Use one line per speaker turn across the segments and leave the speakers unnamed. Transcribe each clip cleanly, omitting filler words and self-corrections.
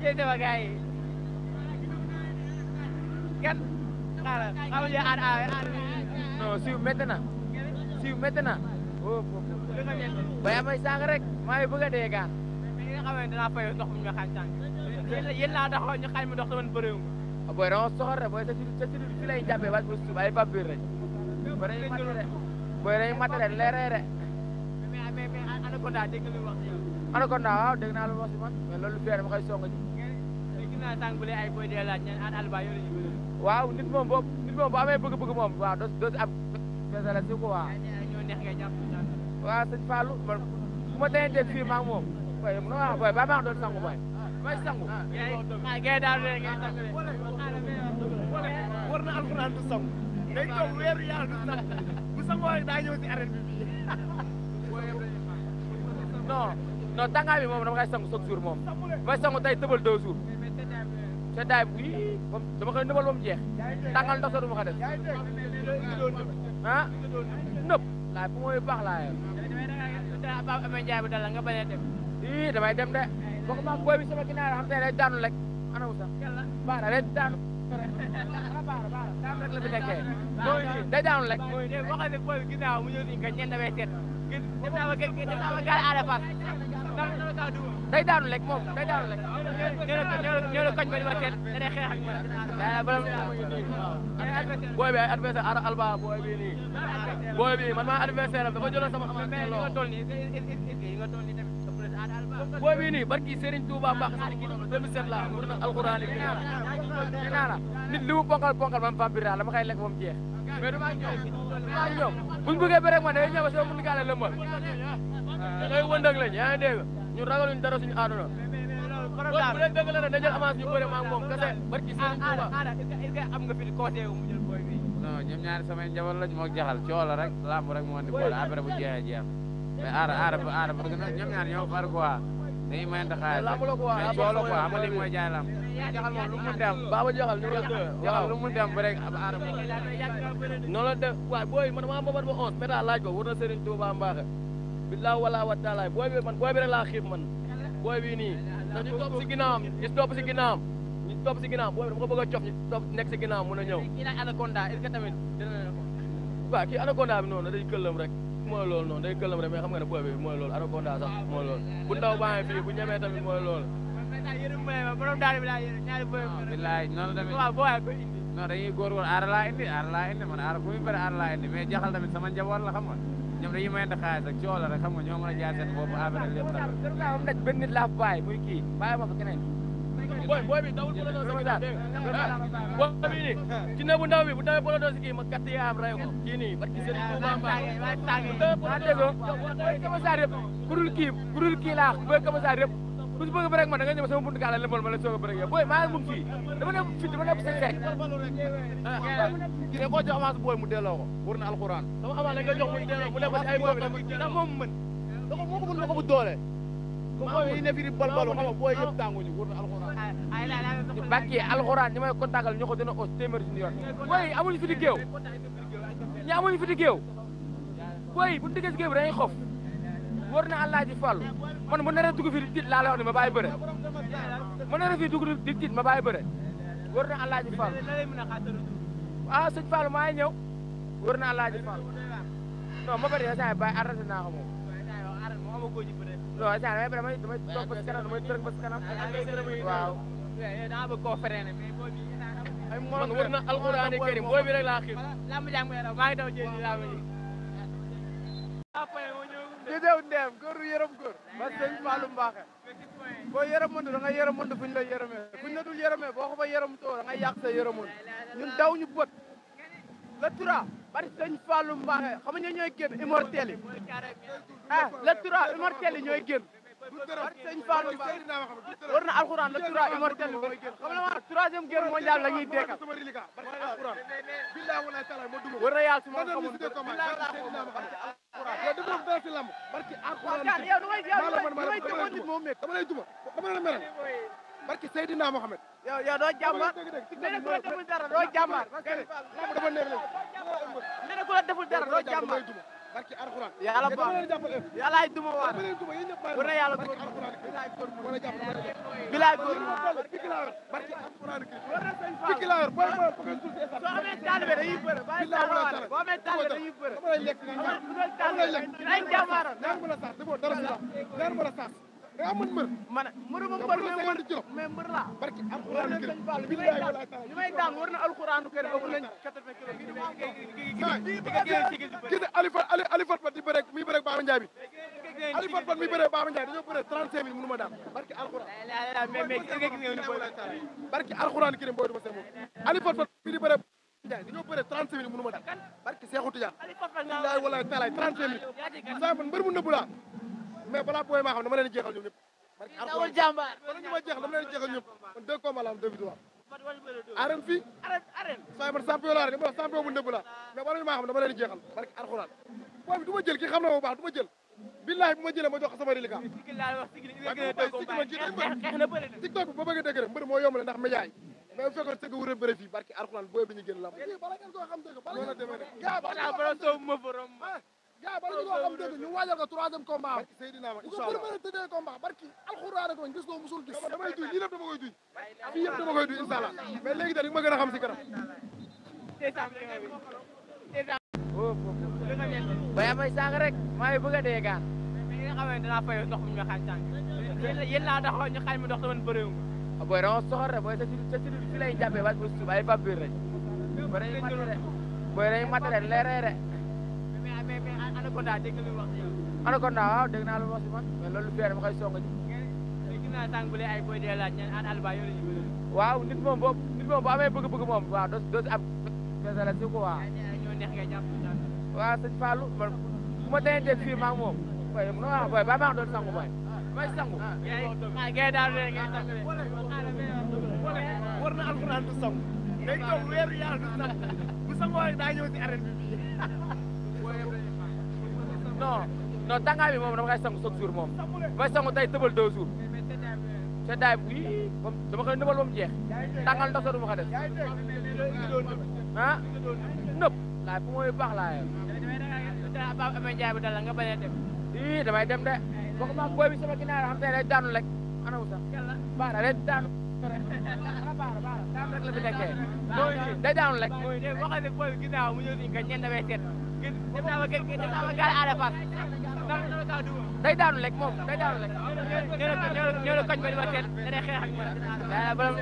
Jee sama gars yi kenn xaaral xamuñu
non siiw métti na siiw métti na bay amay sàng rek maa ngi bëgg a dee gaan
mais nga xam ne danaa fay ndox mu ñu xañ sànq yéen laa taxaw ñu xañ ma ndox sama bëréew
booy dama soxor rek booy sa ci fi lay jàppee ba suuf ay papir rek booy dañuy matt rek leeree rek
mais Anaconda dégg nga lu wax yow
Anaconda waaw dégg naa lu wax si man mais loolu fee dama koy song ji
gis naa sànq bu lee ay boy dee laaj ñaan Alba yow la ñu bëri
waaw nit moom bu amee bëgg-bëgg moom waaw doo si am fesala si ko waaw
ñoo neex ngay jàpp
waaw sëñ Fallou man bu ma tee dégg fii maa ngi moom boy no wax boy ba maa doon sangu boy may sangu
gay daal de ngay sangu de
war na alxuraan du sangu day toog weeru yàlla du sangu bu sangoo rek daa ñëw si arène bi
non tàngaay bi moom dama koy sangu chaque jour moom may sangu tey tëbal 2 jours seddaay bi moom dama koy nëbal ba mu jeex tàngal ndox du ma ko def ah nëb laay fu mooy baax laa yow
amee njaay bu dal la nga bañ a dem
damay dem de bokk maag booy bi sama ginnaaw xam te day daanu rek ana wu sax baara day daanu baara daanu rek la fi nekkee day daanu rek
waxal ne booy bi ginnaaw mu ñëw si nga ñen damay seet dem naa ba gaal aada fas
day daanu rek moom day daanu rek
ñëw la koñ ba di ma seet da day xeex ak
booy bi ay adversaire ara alba booy bi nii booy bi man maa adversaire am dafa jëloon sama
mais li nga toll nii
booy bi nii barki Serigne Touba Mbacke sama kii 2007 la war na alxuraan yi naa la nit li mu ponkal man vampire la dama koy lekk ba mu jeex mais dama ñoom buñ bëggee ba rek man day ñëw sama mun gaale lëmbal ngay wëndëg lañ yaa ngi dégg ñun ragaluñ dara suñu àdduna bu leen dëgg la ne dañu avance ñu bëre maa moom kese barki Serigne Touba
am nga fi conseil mu jël booy bi
non ñoom ñaari samay njaboot lañ moo jaxal coola rek lamb rek moo andi boole après bu jeexee jeex mais aara bëgg na ñoom ñaar ñoo far quoi dañuy mayante xaalis mais coola quoi xam nga lii mooy jaay lamb jaxal moom lu mu dem
Baba Jaxal ñu
jaxal lu mu dem ba rek aara
noonu la def waay booy man maa mbabat ba 11 méta laaj ko war na Serigne Touba Mbacke billaahi wala wa taala booy bi rek laa xiif man booy bi nii ndax ñu topp si ginnaawam ñu topp si ginnaawam booy bi dama ko bëgg a cof ñu topp nekk si ginnaawam mun a ñëw
kii nag Anaconda est-ce que tamit dina la ko
waaw kii Anaconda bi noonu day këllam rek mooy loolu noonu day këllam rek mais xam nga ne booy bi mooy loolu Anaconda sax mooy loolu bu ndaw baa ngi fii bu ñemee tamit mooy loolu
borom daal bi laa yërëm ñaari boy
billaay noonu tamit
waaw boo ko indi
non dañuy góorgóorlu aara laa indi man aara fu muy bëri aara laa indi mais jaxal tamit sama njaboot la xam nga ñoom dañuy mayante xaalis ak coola rek xam nga ñoo mën a jaay seen bopp affaire lépp tamit
am nag benn nit laa bàyyi muy kii bàyyi ma fa keneen booy bi dawul polo doon sama daal booy bi nii ci ne bu ndaw bi bu dawee polo doon si kii ma katt yaam ray ko kii nii barki Serigne Touba Mbacke déggoo booy commissaire yëpp ku dul kii laa booy commissaire yëpp ku si bëgg ba rek man da nga ñëw sama buntu gaal lëmbal ma la soog a bëre booy maa ngi mun fii dama nekk fit dama nekk seen seek
kii koo jox avance booy mu delloo ko war na alxuraan
sama avance nga jox mu delloo mu nekk ci ay booy
ndax moom mën
da ko moo ko mën na ko bu doole ko booy yi ne fi di balbalu xam nga booy yëpp tànguñu war na alxuraan
barki alxuraan ñi may kontakal ñoo ko dina os téeméeri suñu yoon booy amuñu fi di géew ñi amuñu fi di géew booy bu diggee si géew bi dañuy xof war na Allah ji Fallu man mu naree dugg fi di tiit laa la wax ne ma bàyyi bëre mu naree fii dugg di tiit ma bàyyi bëre war na Allah ji Fallu ah sëñ Fallu maa ngi ñëw war na Allah ji Fallu non ma bëri saa bàyyi arrêté naa ko moom non saa damay toog ba si kanam damay tërëg ba si kanam waaw
daa bëgg koo freiné mais booy bi
man war na alxuraani karim booy bi rek laa xiif
lamb jàng may daw maa ngi daw jël lamb ji
di dew ndeem góor du yërëm góor ba sëñ Fallou Mbacke boo yërëmantu da nga yërëmantu fuñ la yërëmee fuñ la dul yërëmee boo ko fa yërëmtoo da nga yàq sa yërëmantu ñun daw ñu bët le trois bari sëñ Fallou Mbacke xam nga ñooy génn immortel yi le trois immortel yi ñooy génn bari sëñ Fallou Mbacke war na alxuraan le trois immortel yi mooy génn xam nga ma troisième guerre mondiale la ñuy dekkal war na yàlla su ma xamul yow dafa am benn lamb barki alxuraan yow damay jëmoon nit moo métti dama lay duma dama la meral barki Seydina Mohamed yow doo jàmbaar nee na ku la deful dara doo jàmbaar lamb dafa neex nee na ku la deful dara doo jàmbaar barki alxuraan
yàlla baax yàllaay duma waat bu ne yàlla góor bilaay góor
barki alxuraan
fiki la yor boy boy soo amee taalibe dañuy bëre bàyyi taalibe boo amee taalibe dañuy bëre
dama lay lekk
dañ jàmmaaral
ñaan ma la sax dama dara si ñaan ma la sax da nga mën mër
man mënu ma mbër mais mbër laa
barki alxuraan
li may daan war na alxuraanu kër ëpp nañ 80 kilos
kii de Alifat Pat di bëre mi bëre Baba Ndiaye bi Alifat Pat mi bëre Baba Ndiaye dañoo bëre 35 minutes mënu ma daan barki alxuraan barki alxuraan kii de mbooy du ma seen moom Alifat Pat mi di bëre Ndiaye dañoo bëre 35 minutes mënu ma daan barki Seexu Tijaan billaay walaay taalaay 35 minutes saa man mbër mu nëbb laa mais balaa booy maa xam dama leen di jeexal ñoom ñëpp barki alxuraan
jàmbaar
wala ñu ma jeexal dama leen di jeexal ñëpp man 2 combats la am 2 victoires arène fii saa man champion laa rek dama champion bu nëbb laa mais wala ñu maa xam dama leen di jeexal barki alxuraan booy bi du ma jël kii xam na ma bu baax du ma jël billahi bu ma jëlee ma jox ko sama reliquat TikTok bi ba bëgg a dëgg rek mbër moo yombale ndax média yi mais bu fekkoon sëgg wuré bëri fii barki alxuraan booy bi ñu génn lamb bala ngeen koo xam dëgg bala ngeen demee rek gaa bala ñu koo xam dëgg ñu waajal ko 3e combat barki Seydina ma inshallah bu ko tëddee combat barki alxuraan ko gis ko musul gis damay duy lii lépp dama koy duy fii yëpp dama koy duy inshallah mais léegi da di ma gën a xam si kanam
bay may sànq rek maa ngi bëgg a dee gaan
li nga xam ne dinaa fay ndox mu ñu xañ sànq yéen laa taxaw ñu xañ ma ndox dama bëréew nga
booy dama soxor rek booy sa ci fi lay jàppee ba suuf ay vampire rek booy dañuy matere leeree de
mais Anaconda dégg nga lu wax yow
Anaconda waaw dégg naa lu wax si man mais loolu fee dama koy song ji
gis naa sànq bu lee ay boy dee laaj ñaan Alba yow la ñu bëri
waaw nit moom bu amee bëgg-bëgg moom waaw doo si am fesala si ko waaw
ñoo neex nga jàpp
waaw sëñ Fallou bu ma teenteeg fii maa ngi moom boy no wax boy ba maa doon sangu boy may sangu
gay daal de ngay sang de war na alxuraan du sangu day toog weeru yàlla du sangu bu sangoo rek daa ñëw si arène bi
non tàngaay bi moom dama koy sangu chaque jour moom may sangu tey tëbal 2 jours seddaay bi moom dama koy nëbal ba mu jeex tàngal ndox du ma ko def ah nëb laay fu mooy baax laay
amee njaay bu dal la nga bañ a dem
ii damay dem de bokk maag booy bi sama ginnaaw xam te day daanu rek ana wu sax baara day daanu baara daanu rek la fi nekkee day daanu rek
waxal ne booy bi ginnaaw mu ñëw si nga ñen damay seet dem naa ba gaal aada fas
day daanu rek moom day daanu rek
ñëw la koñ ba di ma seet da day xeex ak man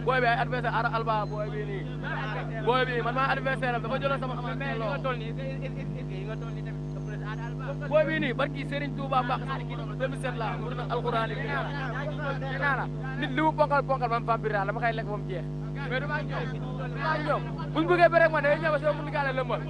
booy bi ay adversaire ara alba booy bi nii booy bi man maa adversaire am dafa jëloon sama xam
nga toll nii
booy bi nii barki Serigne Touba Mbacke 2007 la mur na alxuraan yi naa la nit li mu ponkal man vampire la dama koy lekk ba mu jeex mais dama ñoom buñ bëggee ba rek man day ñëw ba sama mun gaale lëmbal